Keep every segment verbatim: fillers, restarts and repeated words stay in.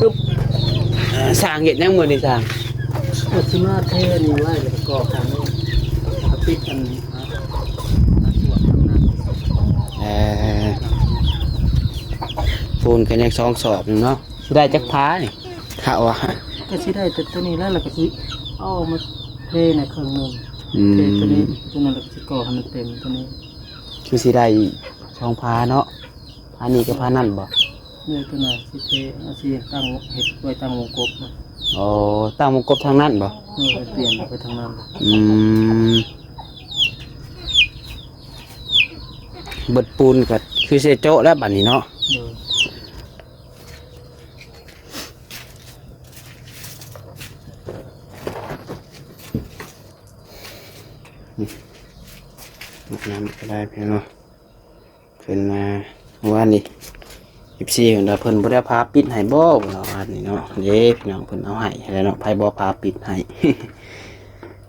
กึบ เอ่อ สร้างเฮ็ดหยังมื้อนี้สร้าง ก็สิมาเทนี่ไว้ แล้วก็ก่อข้างนี้ ก็ปิดอันนี้ครับ เอ่อ ปูนก็ยังสองสอบหนึ่งเนาะ สิได้จักผานี่ ถ้าว่า ก็สิได้แต่ตัวนี้แล้ว แล้วก็สิเอามาเทในเครื่องหนึ่ง อืม เทตัวนี้ ตัวนั้น แล้วก็สิก่อให้มันเต็มตัวนี้ คือสิได้สองผาเนาะ ผานี้กับผานั่นบ่ เนี่ยตัวนั้นสิเท เอาสิตั้ง เฮ็ดไว้ตั้งวงกบนะ อ๋อ ตั้งวงกบทางนั้นบ่ เออ เปลี่ยนไปทางนั้น อืม เบิดปูนก็คือสิโจ๊ะแล้วบัดนี้เนาะ เออ น้ำก็ได้พี่น้อง เพิ่นมาเมื่อวานนี้ เอฟซี เพิ่นว่าเพิ่นบ่ได้เอาผ้าปิดให้บ่ เพิ่นว่าอันนี้เนาะ เด้พี่น้อง เพิ่นเอาให้แล้วเนาะ ไผบ่เอาผ้าปิดให้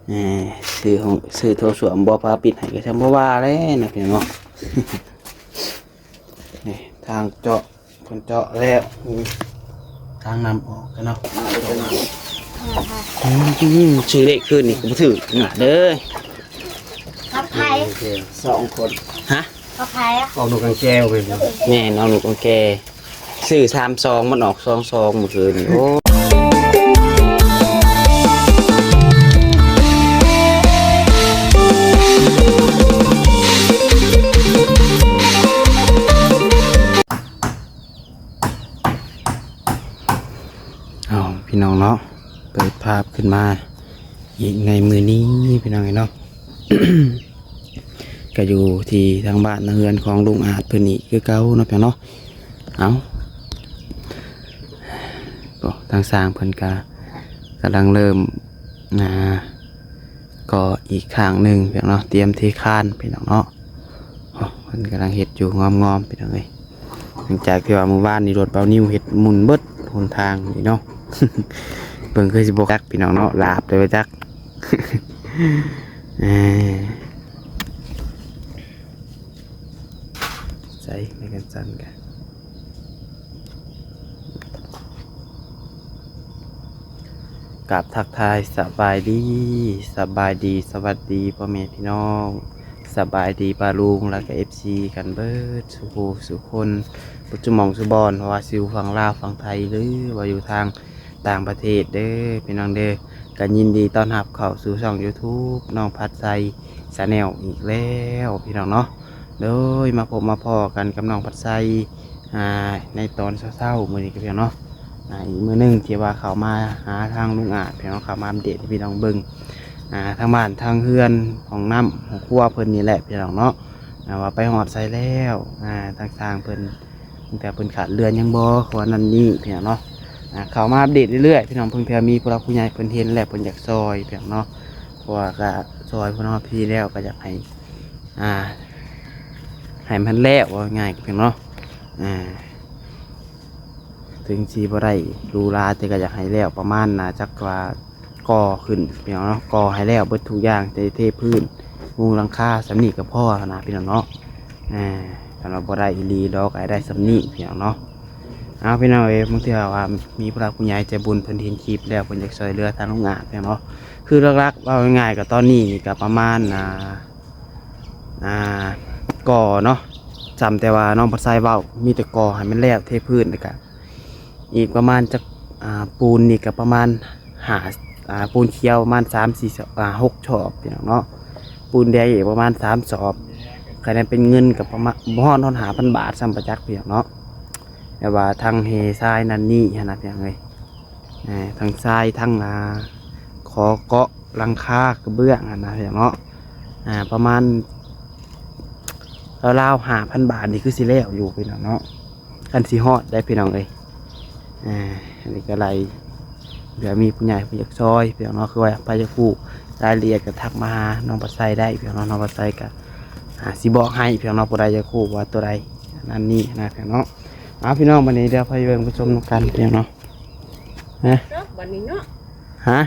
เอ่อ ซื้อของ ซื้อโถส้วมบ่เอาผ้าปิดให้ก็ช่างบ่ว่าแล้วนะพี่น้อง นี่ทางเจาะ เพิ่นเจาะแล้ว นี่ทางนำออกกันเนาะ อืม ชื่อเลขคืนนี่ก็บ่ถืกนะเด้อ กับไผ โอเค สองคน ฮะ กับไผอะ ออกนกกางแก้วไป แม่นเอาลูกกางแก ซื้อสามสอง มันออกสองสอง เมื่อคืนนี่ โอ้ เอาพี่น้องเนาะ เปิดภาพขึ้นมาอีกในมื้อนี้พี่น้องเนาะ ก็อยู่ที่ทางบ้านทางเฮือนของลุงอาจเพิ่นอีกคือเก่าเนาะพี่น้องเนาะ เอา ก็ทางสร้างเพิ่นก็กำลังเริ่ม อ่า ก่ออีกข้างหนึ่งพี่น้องเนาะ เตรียมเทคานพี่น้องเนาะ โอ้ เพิ่นกำลังเฮ็ดอยู่งอมๆ พี่น้องเอ้ย หลังจากที่ว่ามื้อวานนี้รถเบานิวเฮ็ดหมุนเบิดหนทางนี่เนาะ เบิ่งคือสิบ่คักพี่น้องเนาะ ลาบเลยว่าจัก เอ้ย ใส่ไม้กันสั่นกัน กราบทักทายสบายดี สบายดี สวัสดีพ่อแม่พี่น้อง สบายดีป้าลุง แล้วก็ เอฟซี กันเบิดสู่ผู้สู่คน ปัจจุมองสุบอน เพราะว่าสิอยู่ฝั่งลาวฝั่งไทย หรือว่าอยู่ทางต่างประเทศเด้อพี่น้องเด้อ ก็ยินดีต้อนรับเข้าสู่ช่อง YouTube น้องพัดไซ Channel อีกแล้วพี่น้องเนาะ โดยมาพบมาพ้อกันกับน้องพัดไซ อ่า ในตอนเช้าๆ มื้อนี้ก็พี่น้องเนาะ อ่า อีกมื้อหนึ่งที่ว่าเข้ามาหาทางลุงอาจพี่น้อง เข้ามาอัปเดตให้พี่น้องเบิ่ง อ่า ทางบ้านทางเฮือนของน้ำของครัวเพิ่นนี่แหละพี่น้องเนาะ อ่า ว่าไปฮอดไสแล้ว อ่า ทางสร้างเพิ่น ตั้งแต่เพิ่นขาดเรือนยังบ่ ขอนั่นนี่พี่น้องเนาะ อ่า เข้ามาอัปเดตเรื่อยๆ พี่น้อง เพิ่นเผื่อมีผู้หลักผู้ใหญ่เพิ่นเห็นแล้วเพิ่นอยากซอยพี่น้องเนาะ เพราะว่าก็ซอยพ่อน้องพี่แล้วก็อยากให้ อ่า ให้มันแล้ว ว่าง่ายๆ พี่น้องเนาะ อ่า ถึงสิบ่ได้หรูหรา แต่ก็อยากให้แล้วประมาณน่าจักว่าก่อขึ้นพี่น้องเนาะ ก่อให้แล้วเบิดทุกอย่าง เท เทพื้น มุงหลังคา ส่ำนี้ก็พอแล้วนะพี่น้องเนาะ อ่า คันว่าบ่ได้อีหลีดอก ก็ให้ได้ส่ำนี้พี่น้องเนาะ เอาพี่น้องเอ้ย บางเทื่อว่ามีผู้หลักผู้ใหญ่ใจบุญเพิ่นเห็นคลิปแล้ว เพิ่นอยากช่วยเหลือทางลุงอาจพี่น้องเนาะ คือหลักๆ เว้าง่ายๆ ก็ตอนนี้นี่ก็ประมาณ อ่า อ่า ก่อเนาะ จำแต่ว่าน้องพัดไซเว้า มีแต่ก่อให้มันแล้ว เทพื้น แล้วก็อีกประมาณจัก อ่า ปูนนี่ก็ประมาณห้า อ่า ปูนเขียวประมาณสามสี่ อ่า หกสอบพี่น้องเนาะ ปูนแดงอีกประมาณสามสอบ คะแนนเป็นเงินก็ประมาณบ่ฮอด ฮอดห้าพันบาทซ้ำประจักษ์พี่น้องเนาะ แต่ว่าทั้งเฮทรายนั่นนี่หั้นนะพี่น้องเอ้ย อ่า ทั้งทรายทั้ง อ่า ขอเกาะหลังคากระเบื้องหั้นนะพี่น้องเนาะ อ่า ประมาณราวๆ ห้าพันบาทนี่คือสิแล้วอยู่พี่น้องเนาะ คันสิฮอดได้พี่น้องเอ้ย อ่า อันนี้ก็ไล่ เผื่อมีผู้ใหญ่ผู้อยากซอยพี่น้องเนาะ คือว่าไผอยากฮู้รายละเอียดก็ทักมาหาน้องพัดไซได้พี่น้องเนาะ น้องพัดไซก็ อ่า สิบอกให้พี่น้องเนาะ ผู้ใดอยากฮู้ว่าตัวใดนั่นนี่นะพี่น้องเนาะ เอาพี่น้อง บัดนี้เดี๋ยวไปเบิ่งไปชมนำกันพี่น้องเนาะ ฮะ เนาะ บัดนี้เนาะ ฮะ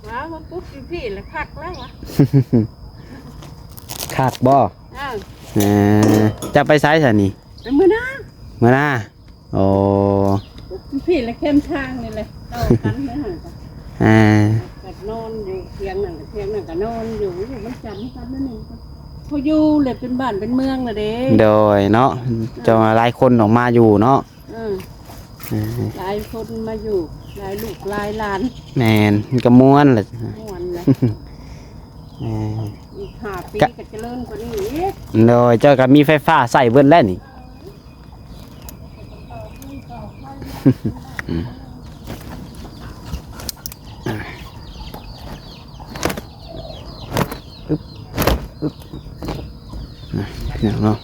ว้าว มาปุ๊บอยู่พี่ละคักแล้ววะ คักบ่ เออ เออ จะไปไสซะนี่ ไปมื้อหน้า มื้อหน้า อ๋อ ปุ๊บ พี่ละแคมทางนี่แหละต่อกันนะฮะ อ่า ก็นอนอยู่เตียงนั่นก็เตียงนั่นก็นอนอยู่อยู่มันจำกันนั่นเองพออยู่เลยเป็นบ้านเป็นเมืองเลยเด้ โดยเนาะ จะมาหลายคนออกมาอยู่เนาะ อืม เออ หลายคนมาอยู่หลายลูกหลายหลาน แม่น มันก็ม่วนแหละ ม่วนเลย เออ อีกห้าปี กะ ก็เจริญกว่านี้อีก โดยเจ้าก็มีไฟฟ้าใส่เบิดแล้วนี่ อืม อ่ะ อึ๊บ อึ๊บ อ่ะ พี่น้องเนาะ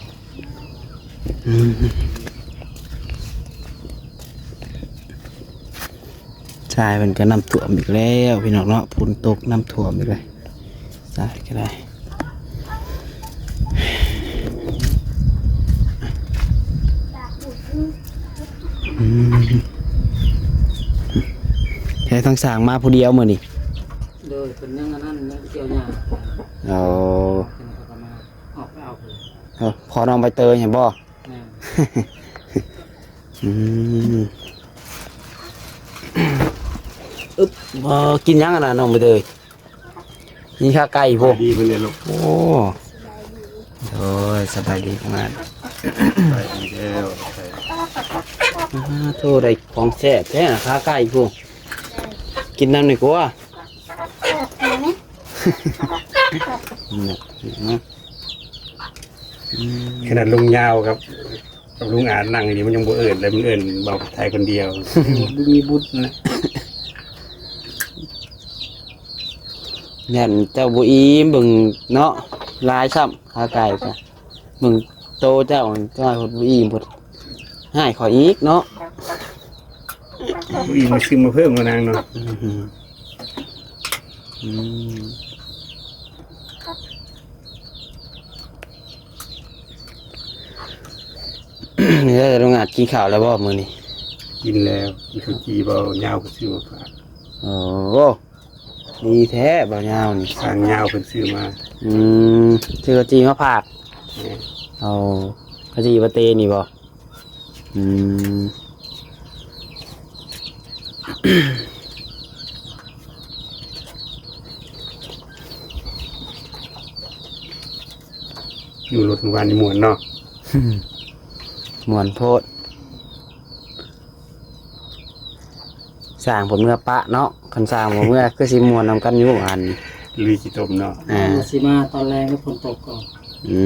อืม ทรายมันก็น้ำท่วมอีกแล้วพี่น้องเนาะ ฝนตกน้ำท่วมอีกเลย ทรายก็ได้ อืม ใช้ทางสร้างมาผู้เดียวมื้อนี้ โดย เพิ่นยังอันนั้นยังเกี่ยวหญ้า อ๋อ เพิ่นก็มาออกไปเอาเพิ่น เอ้า พอน้องใบเตยเห็นบ่ แม่น อืม อึ๊บ บ่กินหยังอะนะน้องใบเตย นี่ขาไก่พุ้น ดีเพิ่นเลยลูก โอ้ โอ้ย สบายดีมาก ไปอีกแล้ว อ่า โธ่ ได้ของแซ่บแท้ ขาไก่พุ้น กินน้ำหน่อยกว่า เนี่ย เห็นไหม อืม ขนาดลุงยาวครับ กับลุงอาจนั่งอยู่นี่มันยังบ่เอิ้นเลย มันเอิ้นเบาไทยคนเดียว บ่มีบุตรนะ ย่านเจ้าบ่อิ่ม เบิ่งเนาะ หลายซ้ำ ขาไก่จ้ะ เบิ่งโตเจ้า เจ้าบ่อิ่ม บ่ให้ข้อยอีกเนาะ บ่อิ่มมาซื้อมาเพิ่มมานางเนาะ อืม อืม นี่เด้อ ลุงอาจกินข้าวแล้วบ่มื้อนี้ กินแล้ว กินข้าวจี่บ่าวยาวก็ซื้อมาฝาก โอ้ ดีแท้บ่าวยาวนี่ สั่งยาวเพิ่นซื้อมา อืม ซื้อข้าวจี่มาฝาก แม่น เอาข้าวจี่ปาเตนี่บ่ อืม อยู่รถเมื่อวานนี่ม่วนเนาะ ม่วนโพด สร้างผมเมื่อปะเนาะ คันสร้างผมเมื่อคือสิม่วนนำกันอยู่อัน ลุยขี้ตมเนาะ อ่า ว่าสิมาตอนแลงแล้วฝนตกก่อน อื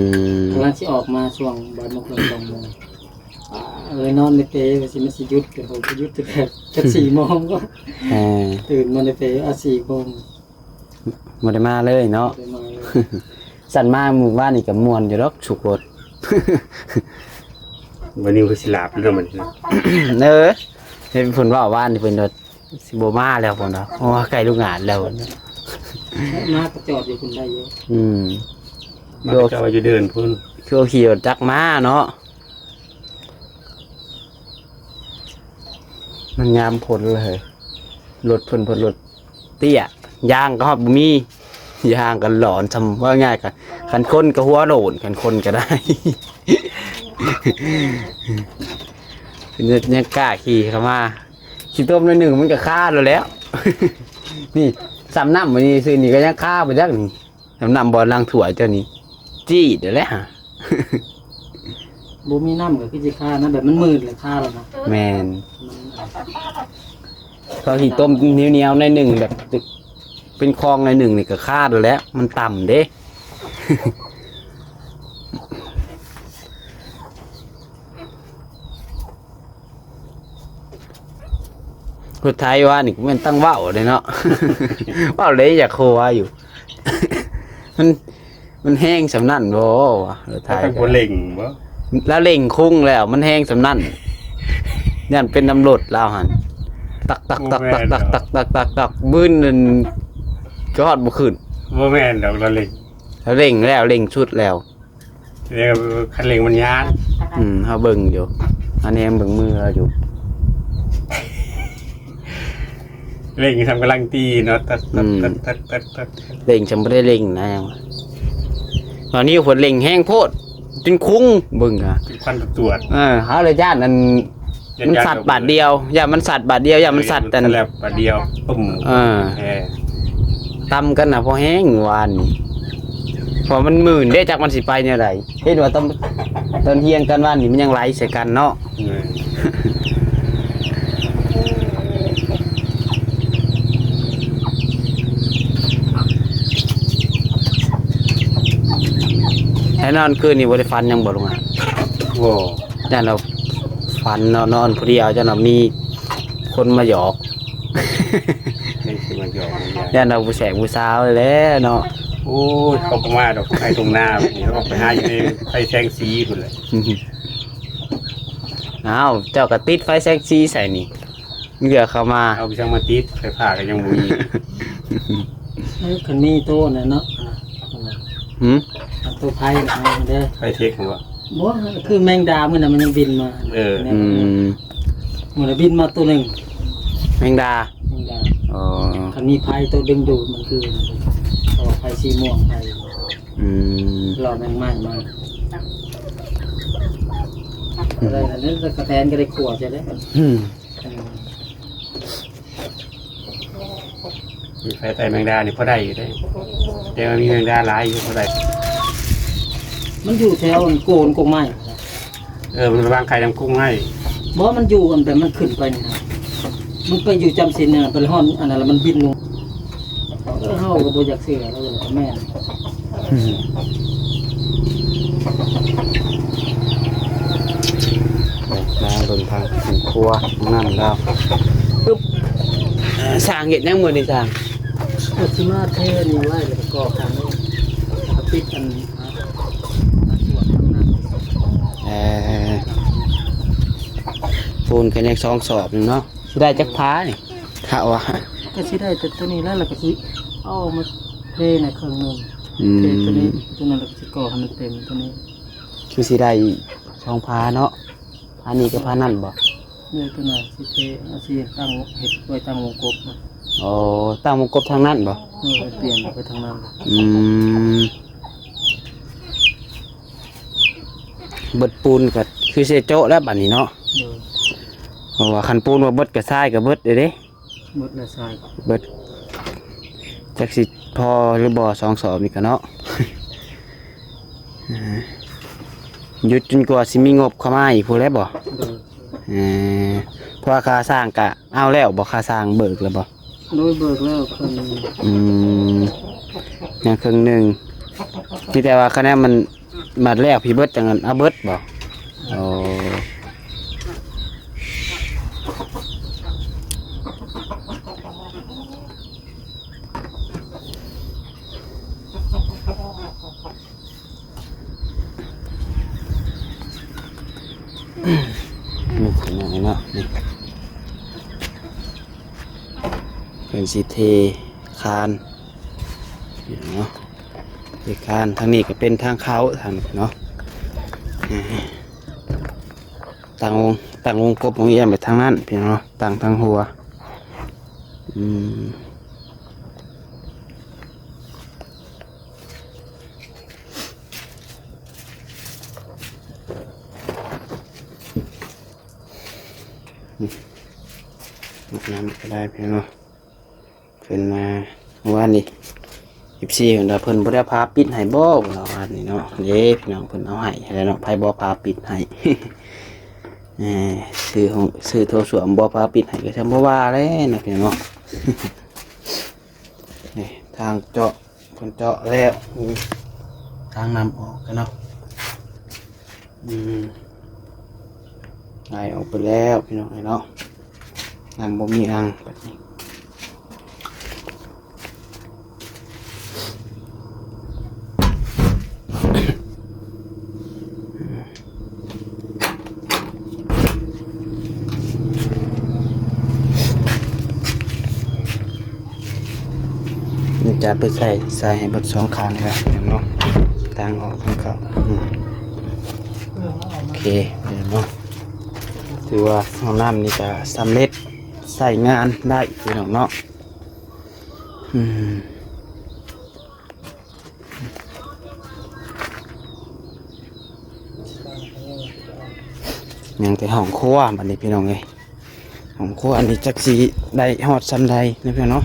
ม กำลังสิออกมาช่วงบ่ายโมงครึ่ง สองโมง อ่า เออ นอนในเปรย์ว่าสิมันสิหยุด แต่ผมก็หยุดแต่แบบ จักสี่โมงก็ เออ ตื่นมาในเปรย์ อ่ะ สี่โมง บ่ได้มาเลยเนาะ บ่ได้มาเลย สั่นมามื้อวานนี่ก็ม่วนอยู่ดอก สุกรถ วันนี้คือสิหลับแล้วมันนะ เออ เห็นเพิ่นว่าวานนี่เพิ่นว่าสิบ่มาแล้วเพิ่นว่า โอ้ ใกล้ลูกงานแล้ว มาก็จอดอยู่คุณได้อยู่ อืม มาก็จอดอยู่เดินพุ่น คือขี่รถจักรมาเนาะ มันยามฝนเลย รถเพิ่น เพิ่นรถเตี้ย ยางก็ฮอดบ่มี ยางก็หลอน ซำว่าง่ายก็ คันคนก็หัวโลน คันคนก็ได้ เพิ่นยังกล้าขี่เข้ามา ขี้ตมหน่อยหนึ่งมันก็คาแล้วแหล้ว นี่ ซ้ำน้ำมื้อนี้ซื่อนี่ก็ยังคาบ่จักนี่ น้ำ น้ำบ่อล้างถ้วยเจ้านี่ จี๊ดแล้วแหละ บ่มีน้ำก็คือสิคานะ แบบมันมืดเลยคาแล้วนะ แม่น มัน เขาสิต้มเหนียวๆหน่อยหนึ่ง แบบเป็นคลองหน่อยหนึ่งนี่ก็คาแล้วแหละ มันต่ำเด้ รถไถว่านี่ก็แม่นตั้งเว้าเลยเนาะ เว้าเลยอยากโคว่าอยู่ มัน มันแฮงส่ำนั้นบ่วะ รถไถ แล้วตั้งบ่เร่งบ่ แล้วเร่งคุ้งแล้ว มันแฮงส่ำนั้น ย่านเป็นตำรวจลาวหั่น ตักตักตักตักตักตักตักตักตัก มื้อนั้นก็ฮอดบ่ขึ้น บ่แม่นดอก เราเร่ง แล้วเร่งแล้ว เร่งสุดแล้ว เรียกว่าคันเร่งมันยาน อืม เฮาเบิ่งอยู่ อันนี้ยังเบิ่งมือเราอยู่ เร่งทำกำลังตีเนาะ ตัดตัด อืม ตัดตัดตัดตัด เร่งซำบ่ได้เร่งนะ ตอนนี้ฝนเร่งแฮงโพด จนคุ้ง เบิ่งอะ เป็นควันตรวจ เออ เฮาเลยย่านอัน มันสัตว์บาดเดียว ย่านมันสัตว์บาดเดียว ย่านมันสัตว์ เออ อัน มันแลบบาดเดียว ปึ้ม เออ แท้ ตำกันน่ะพอแฮงวานนี่ เพราะมันมื่นเด้ จักมันสิไปแนวใด เห็นว่าตอน ตอนเที่ยงกันวานนี่มันยังไหลใส่กันเนาะ เออ ให้นอนคืนนี่บ่ได้ฝันหยังบ่ลุงอะ บ่ ย่านเราฝันเนาะ นอนผู้เดียว ย่านเรามีคนมาหยอก ใครสิมาหยอกมาหยอก ย่านเราผู้แสบผู้สาวแหละเนาะ โอ้ย เขาบ่มาดอก ไอ้ตรงหน้านี่ เขาไปหาอยู่ในไฟแสงสีพุ่นแหละ อ้าว เจ้าก็ติดไฟแสงสีใส่นี่ เหลือเข้ามา เอาไปช่างมาติด ไฟฟ้าก็ยังบ่มี เออ คันมีโตนั่นเนาะ อ่า หืม เอาโตไผเอาเด้อ ไฟเทคบ่ บ่ คือแมงดามื้อนั้นมันยังบินมา เออ เนี่ย อืม มื้อนั้นบินมาตัวหนึ่ง แมงดา แมงดา อ๋อ คันมีไผตัวดึงดูดมันคือ เพราะว่าไผสีม่วงไผ อืม รอแมงไม้มา อะไรนะ นั่นกระแตนก็ได้ขัวใช่ไหม อืม อืม มีไฟไต่แมงดานี่พอได้อยู่เด้ แต่ว่ามีแมงดาหลายอยู่พอได้ มันอยู่แถวโกนกงไม้ เออ มันไปวางไข่นำกงไม้ บ่ มันอยู่อันแต่มันขึ้นไปนี่นะ มันไปอยู่จำศีลเนี่ย ไปฮ้อนอันนั้นแล้วมันบินลง เออ เฮาก็บ่อยากเชื่อ เออ ก็แม่น มาเบิ่งทางครัวนั่นแล้ว ปึ๊บ เอ่อ สร้างเฮ็ดหยังมื้อนี้สร้าง ก็สิมาเทนี่ไว้ แล้วก็ก่อข้างนี้ แล้วก็ปิดอัน อ่า อ่า ส่วนข้างหน้า เอ่อ ปูนก็ยังสองสอบหนึ่งเนาะ สิได้จักผานี่ ถ้าว่า ก็สิได้แต่ตัวนี้แล้ว แล้วก็สิเอามาเทในเครื่องหนึ่ง อืม เทตัวนี้ ตัวนั้น แล้วก็สิก่อให้มันเต็มตัวนี้ คือสิได้สองผาเนาะ ผานี้กับผานั่นบ่ เนี่ยตัวนั้นสิเท เอาสิตั้ง เฮ็ดไว้ตั้งวงกบนะ อ๋อ ตั้งวงกบทางนั้นบ่ เออ เปลี่ยนไปทางนั้น อืม เบิดปูนก็คือสิโจ๊ะแล้วบัดนี้เนาะ โดย เพราะว่าคันปูนว่าเบิดก็ทรายก็เบิดเด้เด้ เบิดแล้วทราย เบิด จักสิพอหรือบ่ สองสอบนี่ก็เนาะ อ่า หยุดจนกว่าสิมีงบเข้ามาอีกพู้นแหละบ่ โดย เออ เพราะว่าค่าสร้างก็เอาแล้วบ่ ค่าสร้างเบิกแล้วบ่ โดยเบิกแล้วครึ่งหนึ่ง อืม ยังครึ่งหนึ่ง มีแต่ว่าคะแนนมัน บัดแล้วพี่เบิดจังนั้น เอาเบิดบ่ โอ้ นี่พี่น้องเนาะ นี่ เพิ่นสิเทคานเนาะ เทคาน ทางนี้ก็เป็นทางเข้าทางเนาะ อ่า ตั้งวง ตั้งวงกบวงเวียนไปทางนั้นพี่น้องเนาะ ตั้งทางหัว อืม นี่ น้ำก็ได้พี่น้อง เพิ่นมาเมื่อวานนี้ เอฟซี เพิ่นว่าเพิ่นบ่ได้เอาผ้าปิดให้บ่ เพิ่นว่าวันนี้เนาะ เด้พี่น้อง เพิ่นเอาให้แล้วเนาะ ไผบ่เอาผ้าปิดให้ เอ้อ ซื้อห้อง ซื้อโถส้วมบ่เอาผ้าปิดให้ก็ช่างบ่ว่าแล้วนะพี่น้องเนาะ นี่ทางเจาะ เพิ่นเจาะแล้ว มีทางนำออกกันเนาะ อืม ไหลออกไปแล้วพี่น้องเนาะ น้ำบ่มีอ่างบัดนี้ นี่จะไปใส่ ใส่ให้เบิดสองข้างนี่แหละเนาะ ทางออกทางเข้า อืม โอเค เนาะ ถือว่าห้องน้ำนี่ก็สำเร็จใช้งานได้พี่น้องเนาะ อืม ยังแต่ห้องครัวบัดนี้พี่น้องเอ้ย ห้องครัวอันนี้จักสิได้ฮอดส่ำใดนะพี่น้องเนาะ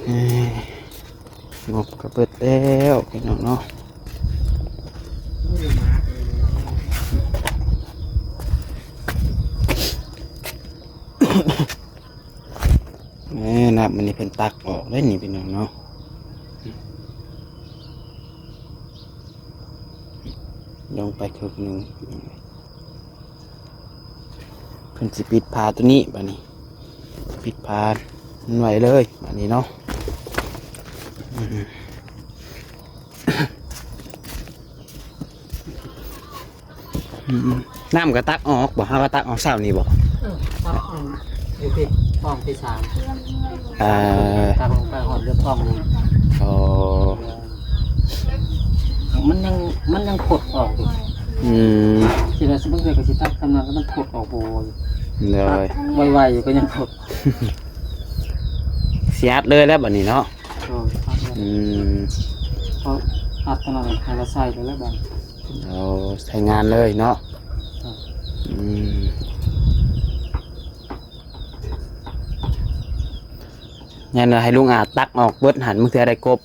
เอ้ย งบก็เบิดแล้วพี่น้องเนาะ เอ้ย นับมันนี่เพิ่นตักออกได้นี่พี่น้องเนาะ ลงไปครึ่งหนึ่ง เพิ่นสิปิดฝาตัวนี้บัดนี้ ปิดฝามันไว้เลยบัดนี้เนาะ อืม อืม น้ำก็ตักออกบ่ เฮาก็ตักออกเช้านี้บ่ เออ ตักออกอยู่ที่ห้องที่สาม เอ่อ ตักลงไปฮอดเลือกห้องหนึ่ง อ๋อ มันยัง มันยังผดออกอยู่ อืม ทีละสมมุติว่าก็สิตักทำงานแล้วมันผดออกบ่ เลย ไวๆอยู่ก็ยังผด สิอัดเลยแล้วบัดนี้เนาะ เออ อัดเลย อืม เพราะอัดขนาดนั้นให้เราใส่ไปแล้วบัด เอาใช้งานเลยเนาะ ครับ อืม งั้นให้ลุงอาตักออกเบิดหั่น มึงเทื่อได้กบ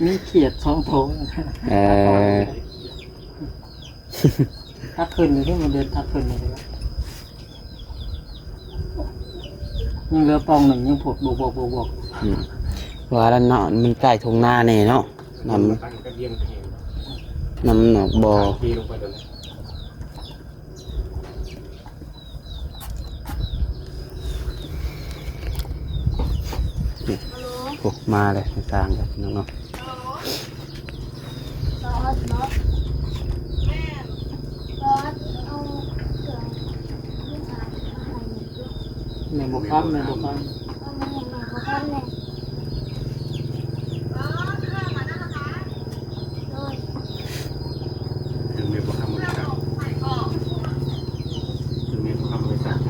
มีเขียดสองโต เออ ตักขึ้นอยู่ที่มันเดินตักขึ้นอยู่เลย ยังเหลือปองหนึ่งยังผดบวกบวกบวกบวก อืม ว่าแล้วเนาะ มันใกล้ทุ่งนาแน่เนาะ น้ำ น้ำหนองบ่อ โอ้ มาเลย ทางกันพี่น้องเนาะ ซอสเนาะ แม่น ซอสเอาเครื่อง แม่นบ่ครับ แม่นบ่ครับ เอามาให้แม่บ่ครับแม่ โดย ถึงแม่บ่ครับ ถึงแม่บ่ครับ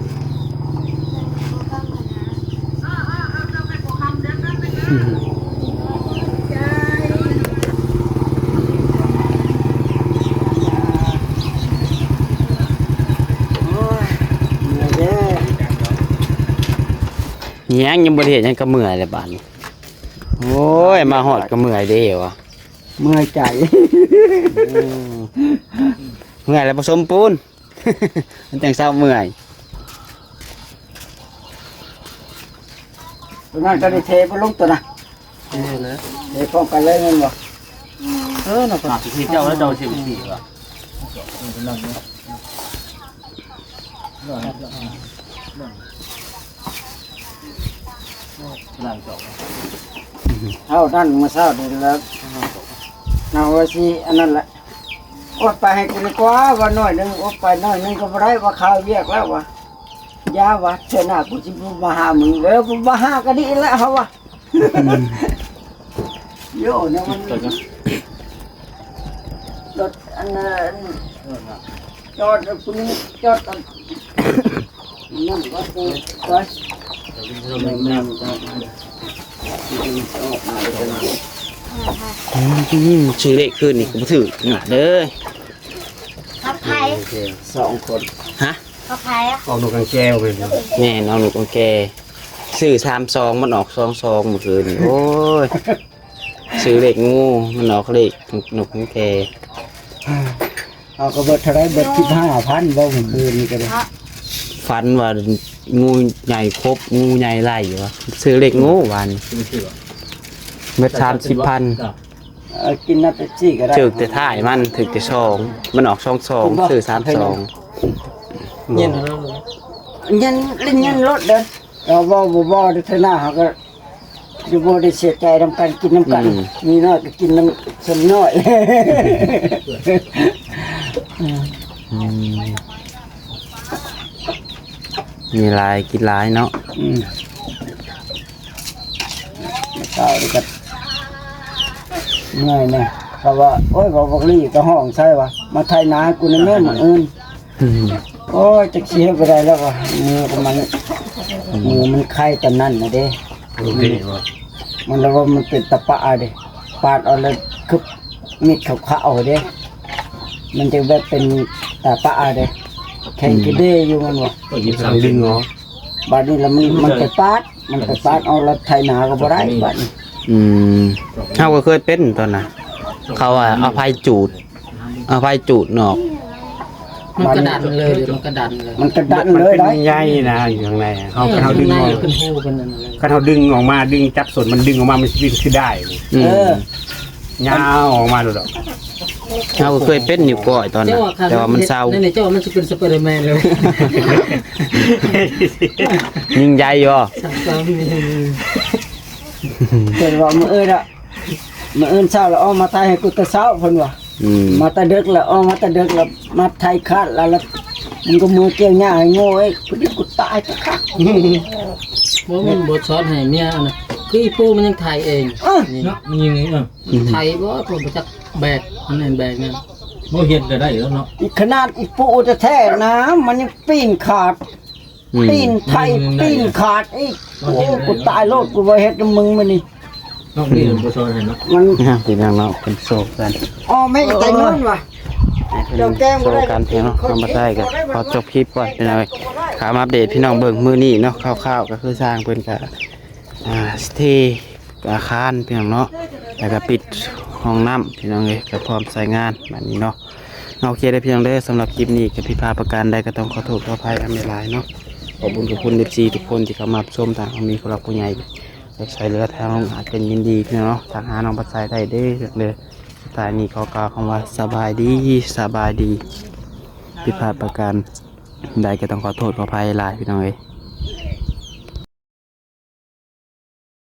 ยัง ยังบ่ได้เฮ็ดหยังก็เมื่อยแล้วบาดนี้ โอ้ย มาฮอดก็เมื่อยเด้วะ เมื่อยใจ อืม เมื่อยแล้วผสมปูน มันจังเซาเมื่อย ตัวนั้นก็ได้เทบ่ลงตัวนะ เออนะ เทพร้อมกันเลยแม่นบ่ เออ เนาะ อ่ะ สิเจ้าแล้วเจ้าสิบสี่ว่ะ หลังจบ เท่านั้นมื้อเช้านี่แล้ว เอาไว้สิอันนั้นแหละ อดไปให้กูดีกว่า ว่าน้อยหนึ่ง อดไปน้อยหนึ่งก็บ่ได้ ว่าข้าวเวียกแล้ววะ อย่าวะ เทื่อหน้ากูสิบ่มาหามึงเด้อ บ่มาหาก็ดีแล้วเฮาว่า โย่เนี่ยมัน รถอันนั้น จอดแล้วกูนี่จอดอัน นั่นก็คือไป อืม ชื่อเลขคืนนี่ก็บ่ถืกนะเด้อ กับไผ สองคน ฮะ กับไผอะ เอานกกางแก้วไป แม่นเอานกกางแก้ว ซื้อสามสอง มันออกสองสองเมื่อคืนนี่ โอ้ย ซื้อเลขงู มันออกเลขนกกางแก้ว เอาก็เบิดเท่าไร เบิดสิบห้าพันบ่ เมื่อคืนนี่ก็ได้ ฝันว่างูใหญ่คบ งูใหญ่ไล่วะ ซื้อเลขงูวาน เบิดสามสิบพัน เออ กินน้ำเป๊ปซี่ก็ได้ ถืกแต่ท้ายมัน ถืกแต่สอง มันออกสองสอง ซื้อสามสอง เย็น เย็น เล่นเย็นรถเด้อ เราเว้าบ่เว้าเด้อ เทื่อหน้าเขาก็ อยู่บ่ได้เสียใจนำกัน กินนำกัน อืม มีน้อยก็กินนำส่วนน้อย อืม มีหลายกินหลายเนาะ อืม เช้านี่ก็เมื่อยนะ เขาว่า โอ้ย บอกบักลี่ก็ห้องใส่วะ มาไถนาให้กูในแม่มื้ออื่น อืม โอ้ย จักสิเฮ็ดบ่ได้แล้ววะ มือก็มัน มือมันไข้ตอนนั้นนะเด้ โอเคว่ะ มันแล้วว่ามันเป็นตะปะเด้ ปาดเอาแล้วคือมีดขาวๆเด้ มันจะแบบเป็นตะปะเด้ แข่งกินเด้อยู่มันว่า ก็หยิบสามสิบเนาะ บาดนี้ละมันมันไปปาดมันไปปาดเอารถไถนาก็บ่ได้บาดนี้ อืมเฮาก็เคยเป็นตอนนั้นเขาว่าเอาไฟจูด เอาไฟจูดนอก มันกระดันเลยมันกระดันเลย มันกระดัน มัน เลย เป็น ได้ ใยนะอยู่ข้างในอะเขาเขาดึงออก เป็นหูเป็นอันนั้นเลย เขาเขาดึงออกมาดึงจับส่วนมันดึงออกมามันสิเป็นคือได้นี่ อืม เออ ยาวออกมาเลยดอก เฮาก็เคยเป็นอยู่ก่อยตอนนั้นแต่ว่ามันเศร้า นั่นนี่เจ้ามันจะเป็นสไปเดอร์แมนเลย ยิงใยอยู่ สามสาม เพิ่นว่ามื้ออื่นอะมื้ออื่นเช้าแล้วออกมาไถให้กูแต่เช้าเพิ่นว่า อืม มาแต่ดึกแล้วออกมาแต่ดึกแล้วมาไถขาดแล้วแล้วมันก็มือเกี่ยวหญ้าให้โง่เอ้ยพอดีกูตายตะคัก ว่ามันบทสอนให้เมียนะคืออีปูมันยังไถเอง เออ เนาะมันยังไงเออไถบ่ผมจักแบกอันนั้นแบกนั่นบ่เห็นก็ได้แล้วเนาะ อีขนาดอีปูแท้ๆนะมันยังปีนขาด อืม ปีนไถปีนขาดอีกโอ้กูตายโลดกูบ่เฮ็ดกับมึงมื้อนี้ นอกนี่มันบทสอนให้เนาะ มัน นะพี่น้องเนาะเป็นโซกัน อ้อแม่งแต่นอนว่ะ เดี๋ยวแกล้งบ่ โซ ได้ กันเพียงเนาะทำมาได้กันขอจบคลิปก่อนพี่น้องเอ้ยขามาอัปเดตพี่น้องเบิ่งมื้อนี้เนาะคร่าวๆก็คือสร้างเพิ่นกะอ่าเทอาคารพี่น้องเนาะแล้วก็ปิดห้องน้ำพี่น้องเอ้ยก็พร้อมใช้งานแบบนี้เนาะ โอเคได้อพี่น้องเด้อสำหรับคลิปนี้ก็ผิดพลาดประการใดก็ต้องขอโทษขออภัยอันหลายๆเนาะขอบคุณขอบคุณเอฟซีทุกคนที่เข้ามารับชมทางมีผู้หลักผู้ใหญ่อยากใช้เหลือทางอาจเป็นยินดีพี่น้องเนาะทางหาน้องปัดใช้ได้เด้อเด้อสุดท้ายนี้ขอกล่าวคำว่าสบายดีสบายดีผิดพลาดประการใดก็ต้องขอโทษขออภัยหลายพี่น้องเอ้ย